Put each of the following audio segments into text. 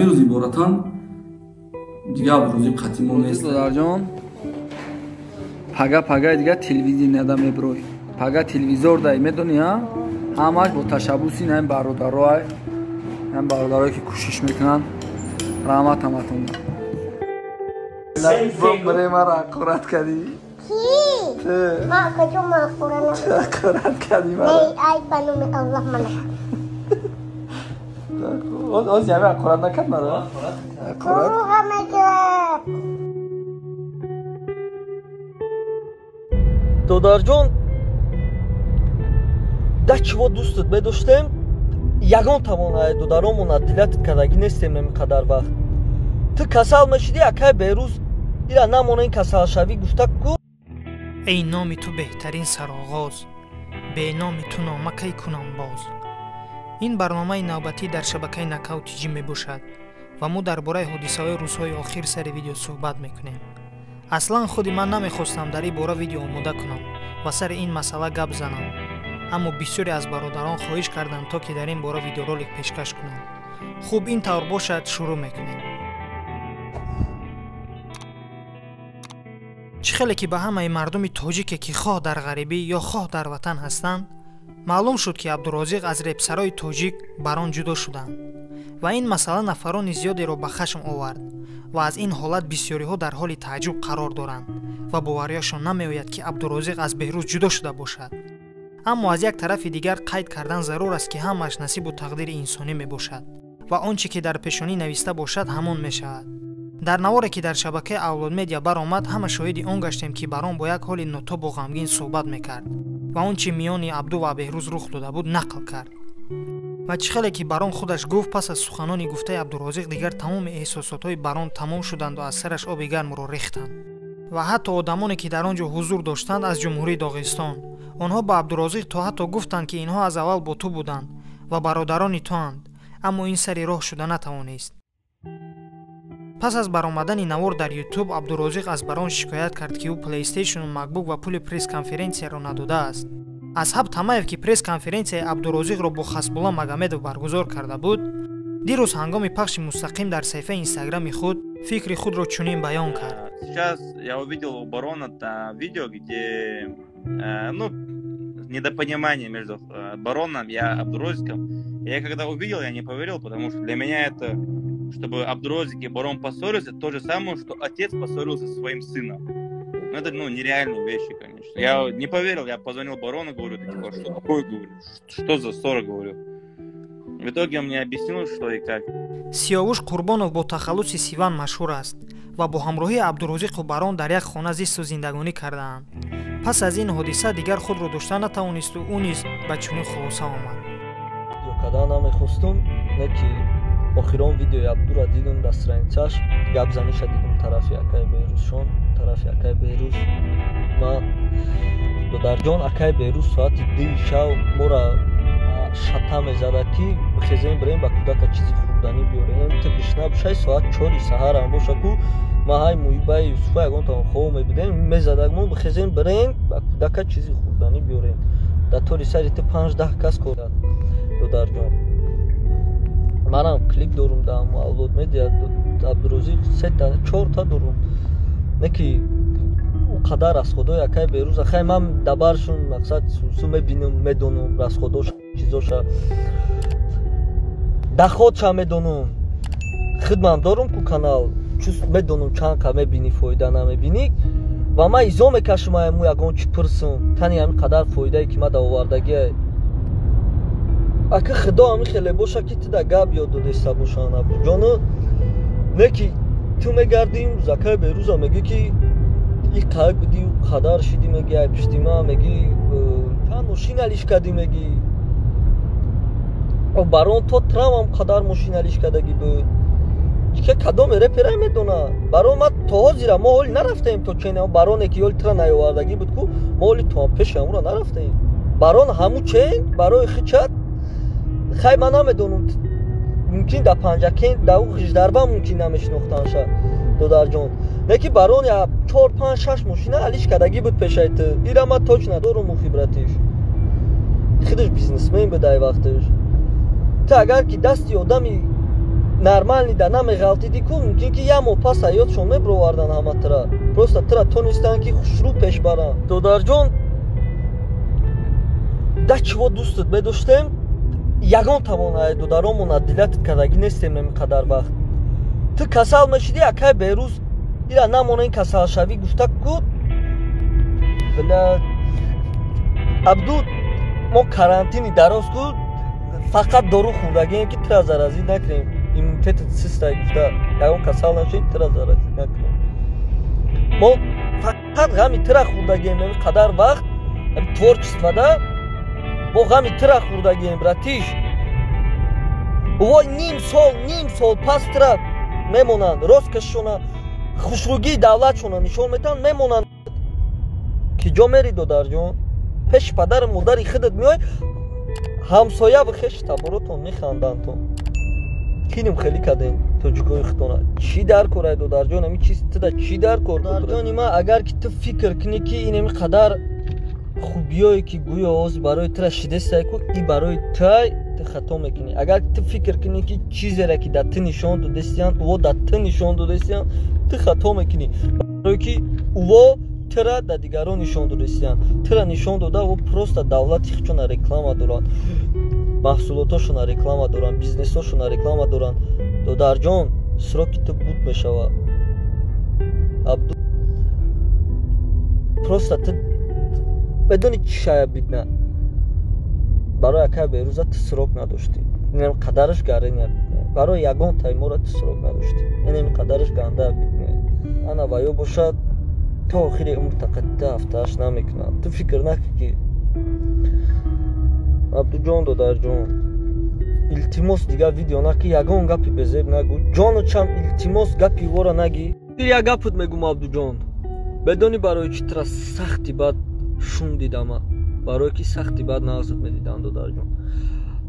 Рӯз иборатан дигар Абдурозиқ қатъи мо нест. Додарҷон, пага пагаи дигар телевиденияда меброй, пага телевизор дай, медонӣ, а ҳамаш бо ташаббуси наин бародароай, ин бародарое ки кӯшиш мекунанд. Раҳмат ҳаматонда. Мара ҳақорат кардӣ. Ҳақорат кардӣ. Оз яме ҳақорат накард мара? Ҳақорат. Додарҷон, да чиво дӯстат медоштем, ягон тавонае додаромона дилатат кардагӣ нестем. Ин қадар вақт ту касал мешидӣ, акай Берӯз ира намона ин касалшавӣ гуфта ку. Эй номи ту беҳтарин сароғоз, беноми ту нома кай кунам боз. Ин барномаи навбатӣ дар шабакаи Накаут Тиҷӣ мебошад ва мо дар бораи ҳодисаҳои рӯзҳои охир сари видео суҳбат мекунем. Аслан худи ман намехостам дар ин бора видео омода кунам ва сари ин масъала гап занам, аммо бисёре аз бародарон хоҳиш карданд, то ки дар ин бора видеоролик пешкаш кунам. Хуб, ин тавр бошад, шурӯъ мекунем. Чӣ хеле ки ба ҳамаи мардуми тоҷике, ки хоҳ дар ғарибӣ ё хоҳ дар ватан ҳастанд, маълум шуд, ки Абдурозиқ аз репсарои тоҷик Барон ҷудо шуданд ва ин масъала нафарони зиёдеро ба хашм овард ва аз ин ҳолат бисёриҳо дар ҳоли тааҷҷуб қарор доранд ва боварияшон намеояд, ки Абдурозиқ аз Беҳрӯз ҷудо шуда бошад. Аммо аз як тарафи дигар қайд кардан зарур аст, ки ҳамааш насибу тақдири инсонӣ мебошад ва он чӣ ки дар пешонӣ нависта бошад, ҳамон мешавад. Дар наворе, ки дар шабакаи Авлодмедиа баромад, ҳама шоҳиди он гаштем, ки Барон бо як ҳоли нотобу ғамгин суҳбат мекард ва он чӣ миёни Абду ва Беҳрӯз рух дода буд, нақл кард. Ва чӣ хеле ки Барон худаш гуфт, пас аз суханони гуфтаи Абдурозиқ дигар тамоми эҳсосотҳои Барон тамом шуданду аз сараш оби гармро рехтанд. Ва ҳатто одамоне, ки дар он ҷо ҳузур доштанд аз Ҷумҳурии Доғистон, онҳо ба Абдурозиқ то ҳатто гуфтанд, ки инҳо аз аввал бо ту буданд ва бародарони туанд, аммо ин сари роҳ шуда натавонист. Пас аз баромадани навор дар Ютуб, Абдурозиқ аз Барон шикоят кард, ки ӯ Плейстейшну Макбук ва пули пресс-конференсияро надодааст. Асҳаб Тамаев, ки пресс-конференсияи Абдурозиқро бо Хасбулла Магомедов баргузор карда буд, дирӯз ҳангоми пахши мустақим дар саҳифаи инстаграми худ фикри худро чунин баён кард. Сейчас я увидел у Барона видео, где ну, недопонимание между Бароном и Абдурозиком. Я когда увидел, я не поверил, потому что для меня это, чтобы Абдурозик и Барон поссорился, то же самое, что отец поссорился со своим сыном. Ну, это, ну, нереальные вещи, конечно. Я не поверил, я позвонил Барону, говорю, ты типа, что такое, говорю, что за ссора, говорю. В итоге он мне объяснил, что и как. Сиёвуш Қурбонов бо тахаллуси Сиван машҳур аст ва бо ҳамроҳии Абдурозиқу Барон дар як хона зисту зиндагонӣ кардаанд. Пас аз ин ҳодиса дигар худро дошта натавонисту ӯ низ ба чунин хулоса омад. Видео кардан намехостум, не ки охирон видеои Абдура дидум дар страницаш, гапзаниша дидум тарафи акаи Беҳрӯзшон, тарафи акаи Беҳрӯз. Ма, додарҷон, акаи Беҳрӯз соати 2-и шав мора шата мезада, ки бихезем, бирем, ба кӯдака чизи хӯрданӣ биёрем. Ту гушна бошай, соат 4-и саҳарам боша ку, ма ҳай муҳибаи Юсуфа ягон там хоб мебидем, мезадак мо, бихезем, бирем, ба кӯдака чизи хӯрданӣ биёрем. Дар тори сари ту 5-10 кас кор. Додарҷон, манам клип дорум дар Авлод Медиа, Абдурозиқ сета чорта дорум, не ки ӯ қадар расходои акаи Берӯза. Хай, ман дабаршун мақсад сусу мебинам, медонам расходош, чизоша, доходша медонам, хидмам дорум ку канал чус, медонам чанд қа мебинӣ, фоида намебинӣ. Ва ман изо мекашам, айму ягон чӣ пурсум, тани ҳамин қадар фоидае ки ма да овардагия. Ака, худо ҳамин хеле боша, ки ту да гап ёд додеста бошанд, Абдуҷону, не ки ту мегардӣ имрӯз акаи Берӯза мегӯӣ, ки и қайб будӣ, қадар шидӣ, мегӣ, ай пишти ма, мегӣ, та мошина лиш кардӣ, мегӣ, Барон то трамам қадар мошина лиш кардагӣ буд, ки кадоме реперай медона. Барон ма то ҳозира мо ҳоли нарафтаем то чен Бароне, ки ҳоли тра наёвардагӣ буд ку, мо ҳоли то пеши ҳамура нарафтаем. Барон ҳаму чен барои хичат. Хай, ман намедонам, мумкин дар Панҷакен, дар ӯ Ғиждарба мумкин намешинохтанша, додарҷон, не ки Барон я чор, панҷ, шаш мошина алиш кардагӣ буд пешаи ту. Ира ман точно дорум, хибратиш худаш бизнесмен буд ай вақташ. Ту агар ки дасти одами Нормальный да намеғалтиди ку, мумкин ки як моҳ пас ҳаётшон мебировардан ҳама тира. Просто тира тонистанд ки хушрӯ пеш баранд. Додарҷон, да чиво дӯстат медоштем, ягон тавон додаромон дилатат кардагӣ нестем ин қадар вақт. Ту касал мешидӣ, акай Берӯз ира намона ин касалшавӣ гуфта ку. Била Абду, мо карантини дароз ку, фақат дору хӯрдагием ки тира заразӣ накунем. Иммунитетат систай гуфта, ягон касал нашид, тира заразӣ накунем. Мо фақат ғами тира хӯрдагием ин қадар вақт, творчествода мо ғами тира хӯрдагием, братиш. Вой, ним сол пас тира мемонанд, рост кашшона, хушрӯгии давлатшона нишон метаҳанд, мемонанд. Ки ҷо мери, додарҷон? Пеши падару модари худат меой, ҳамсояву хеши таборотон механдандтон. Киним хелӣ кардем тоҷикои худтона. Чӣ дар кор ай, додарҷон? Ами чиз туда чӣ дар кор? Додарҷони ман, агар ки ту фикр кунӣ ки инами қадар хубиёе ки гӯё оз барои тура шидестай ку, и барои тай, ту хато мекунӣ. Агар ту фикр кунӣ ки чизере ки дар ту нишон додестиянд, уво дар ту нишон додестиянд, ту хато мекунӣ. Барое ки уво тура дар дигарон нишон додестиянд, тура нишон дода, уво просто давлати худшона реклама доранд, маҳсулотошона реклама доранд, бизнесошона реклама доранд. Додарҷон, сроки ту буд мешавад. Абду, просто ту медонӣ чӣ шая бидна? Барои акай Берӯза ту срок надоштӣ. Инам қадараш гарения бидна. Барои ягон таймора ту срок надоштӣ. Инам қадараш ганда бидна. Ана ваё бошад, то охири умр тақатта ҳафтааш намекунад. Ту фикр накун ки Абдуҷон, додарҷон, илтимос дигар видео наки, ягон гапи безеб нагӯ. Ҷону чам илтимос гапи вора нагӣ. Як гапут мегӯм, Абдуҷон. Медонӣ барои чӣ тура сахти бад шум дидама? Барое ки сахти бад нағзат медидам, додарҷон.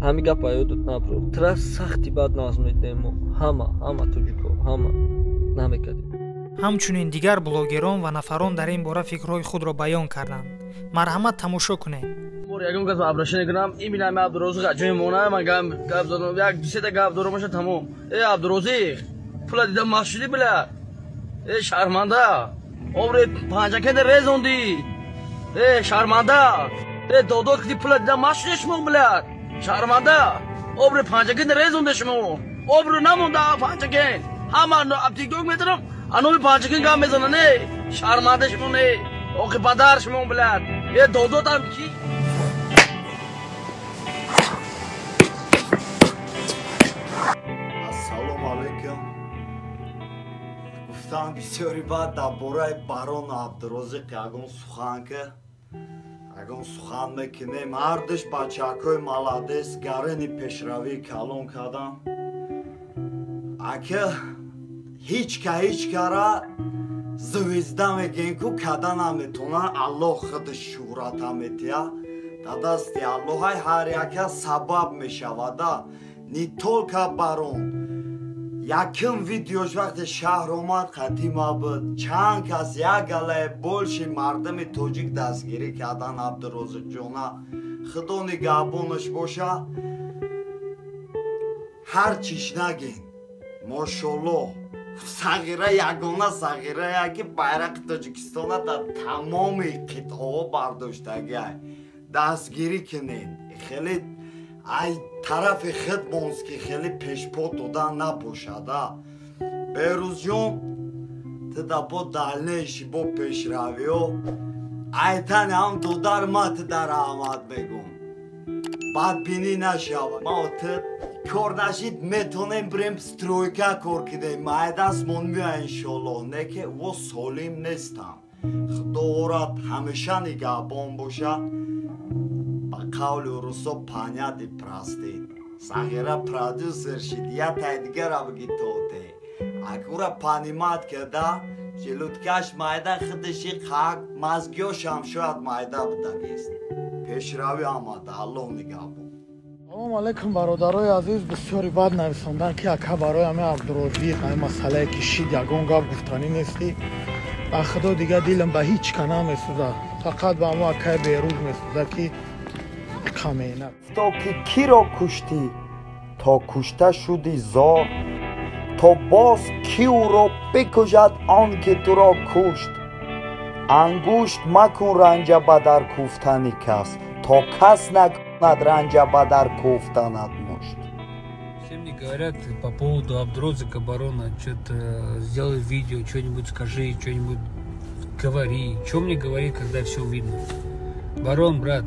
Ҳамин гапа ёдат набро. Тура сахти бад нағз медидем мо. Ҳама, ҳама тоҷико, ҳама намекардем. Ҳамчунин дигар блогерон ва нафарон дар ин бора фикрҳои худро баён карданд. Марҳамат, тамошо кунед. Ягон кас обращение кунам, именно ами Абдурозиқ ҷои мона, ман гап задам, як дусета гап дорам, боша тамом. Э Абдурозиқ, пула дидам маст шудӣ, била. Э шарманда, обре панҷакеда резондӣ. Э шарманда, э додод киди пула дидам маст шудӣ шумо, била. Шарманда, обре панҷакеда резонда шумо. Обру намонда панҷакен. Ҳама тикток метарам, аноми панҷакен гап мезананд, э шарманда шумо, не. Оқи падар шумо, била. Э дододам ки гуфтам бисёри баъд дар бораи Барону Абдурозиқ ягон сухан ки ягон сухан мекунем. Ҳардуш бачакҳои маладес, гарени пешравии калон кардам. Ака ҳеч кара звезда мегӯем ку када наметона, Аллоҳ худаш шӯҳрата метия. Дар дасти Аллоҳай ҳар яка сабаб мешавада. Не только Барон. Яким видеош вақте шаҳр омад қатима буд. Чанд кас як галае больше мардуми тоҷик дастгирӣ кардан Абдурозиқҷона. Худо нигаҳбонаш боша. Ҳар чиш нагин. Мошоллоҳ. Сағира ягона сағирая ки байрақи Тоҷикистона дар тамоми қитъаҳо бардоштагиай. Дастгирӣ кунед. Хеле ай тарафи худ монст ки хеле пешпо додан набошада. Берӯзҷон, ту да бо дальнейши бо пешравиё айтани ҳам додар ма ту да раҳмат мегӯм. Бадбинӣ нашава. Ма ту кор нашид метонем бирем стройка кор кунем. Майдастмон мея иншоллоҳ. Не ки во солим нестам. Худоворад ҳамеша нигаҳбон боша. Ба қавли русо понять и простить. Сағира продюсер шид, я тай дигара биги тоте. Акура понимать када, желудкаш майда худаши қак, мазгиёшам шояд майда будагист. Пешравӣ омада, Аллоҳ нигаҳбон. Салом алейкум, бародарои азиз. Бисёри бад нависондан ки ака барои ҳами Абдурозиқ ҳами масъалае ки шид ягон гап гуфтанӣ нестӣ. Ба худо дига дилам ба ҳеҷ ка намесӯзад, фақат ба ҳамо акаи Берӯз месӯзад ки камена. То ки киро куштӣ то кушта шуди зор. То боз кӣ ӯро бикушад, он ки туро кушт? Ангушт макун ранҷа ба дар кӯфтани кас, то кас накунад ранҷа ба дар кӯфтанат мушт. Все мне говорят по поводу Абдурозика, Барона, что-то сделай видео, что-нибудь скажи, что-нибудь говори. Что мне говорить, когда все видно? Барон, брат,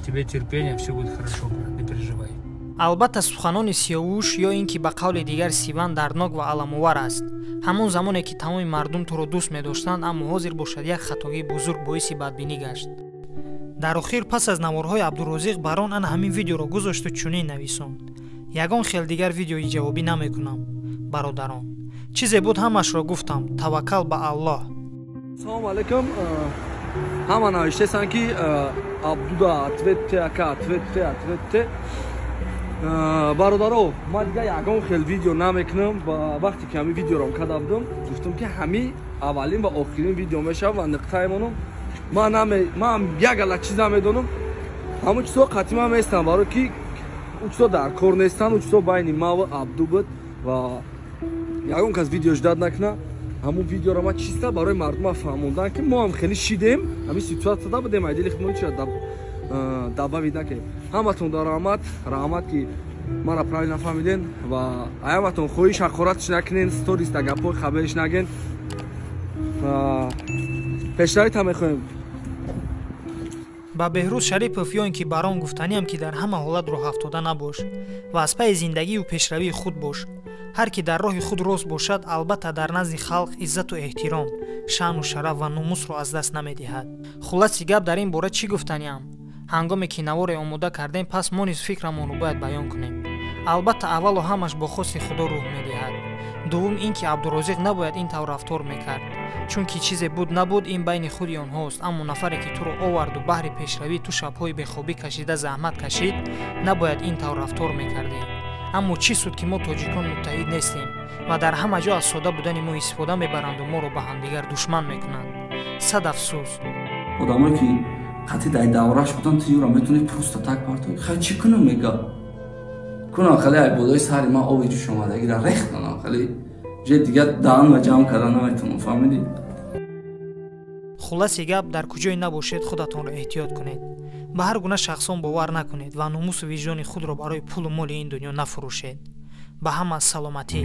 тебе терпение, все будет хорошо, брат, не переживай. Албатта, суханони Сиёвуш ё ин ки ба қавли дигар Сиван дарднок ва аламовар аст. Ҳамон замоне ки тамоми мардум туро дӯст медоштанд, аммо ҳозир бошад, як хатогии бузург боиси бадбинӣ гашт. Дар охир, пас аз наворҳои Абдурозиқ, Барон ана ҳамин видеоро гузошту чунин нависонд: «Ягон хел дигар видеои ҷавобӣ намекунам, бародарон. Чизе буд, ҳамашро гуфтам. Таваккал ба Аллоҳ». Салому алайкум. Ҳама навиштесанд, ки Абдуда ответ те, ака, ответ те, ответ те. Бародаро, ман дига ягон хел видео намекунам ва вақте ки ҳамин видеоро карда будам, гуфтам, ки ҳамин аввалин ва охирин видео мешавад ва нуқтаи монам. Ман як гала чиз намедонам, ҳамон чизҳо қатъи ман местам, барои ки ӯ чизҳо дар кор нестанд. Ӯ чизҳо байни ма ва Абду буд ва ягон кас видео ждать накуна. Ҳамон видеоро ман чиста барои мардума фаҳмондан, ки мо ҳам хеле шидем, ҳамин ситуатсияда будем, айдили худмон чира добавить накунем. Ҳаматон да раҳмат, раҳмат, ки мара правильно фаҳмиден. Ва ҳаматон хоҳиш, ҳақоратш накунен, сторис да гапҳои хабариш наген. Пешравита мехоҳем. Ба Беҳрӯз Шарипов ё ин ки Барон гуфтаниам, ки дар ҳама ҳолат роҳафтода набош ва аз пайи зиндагию пешравии худ бош. Ҳар ки дар роҳи худ рост бошад, албатта, дар назди халқ иззату эҳтиром, шаъну шараф ва номусро аз даст намедиҳад. Хулоси гап, дар ин бора чӣ гуфтаниам? Ҳангоме ки наворе омода кардем, пас мо низ фикрамонро бояд баён кунем. Албатта, аввалу ҳамаш бо хости Худо рӯҳ медиҳад. Дуввум ин ки Абдурозиқ набояд ин тавр рафтор мекард, чунки чизе буд набуд, ин байни худи онҳост. Аммо нафаре ки туро оварду баҳри пешравии ту шабҳои бехобӣ кашида заҳмат кашид, набояд ин тавр рафтор мекардӣ. Аммо чӣ суд, ки мо тоҷикон муттаҳид нестем ва дар ҳама ҷо аз сода будани мо истифода мебаранду моро ба ҳамдигар душман мекунанд. Сад афсӯс. Одамое ки қатъи дар давраш буданд, ту юра метавонӣ просто так партоӣ. Хай, чӣ кунам, мега кунам, хеле ай болои сари ман оби ҷӯш омадагира рехтанам, хеле ҷои дигар даҳанма ҷамъ карда наметавонам, фаҳмидӣ? Хулоси гап, дар куҷое набошед, худатонро эҳтиёт кунед, ба ҳар гуна шахсон бовар накунед ва номусу виҷдони худро барои пулу моли ин дунё нафурӯшед. Ба ҳама саломатӣ.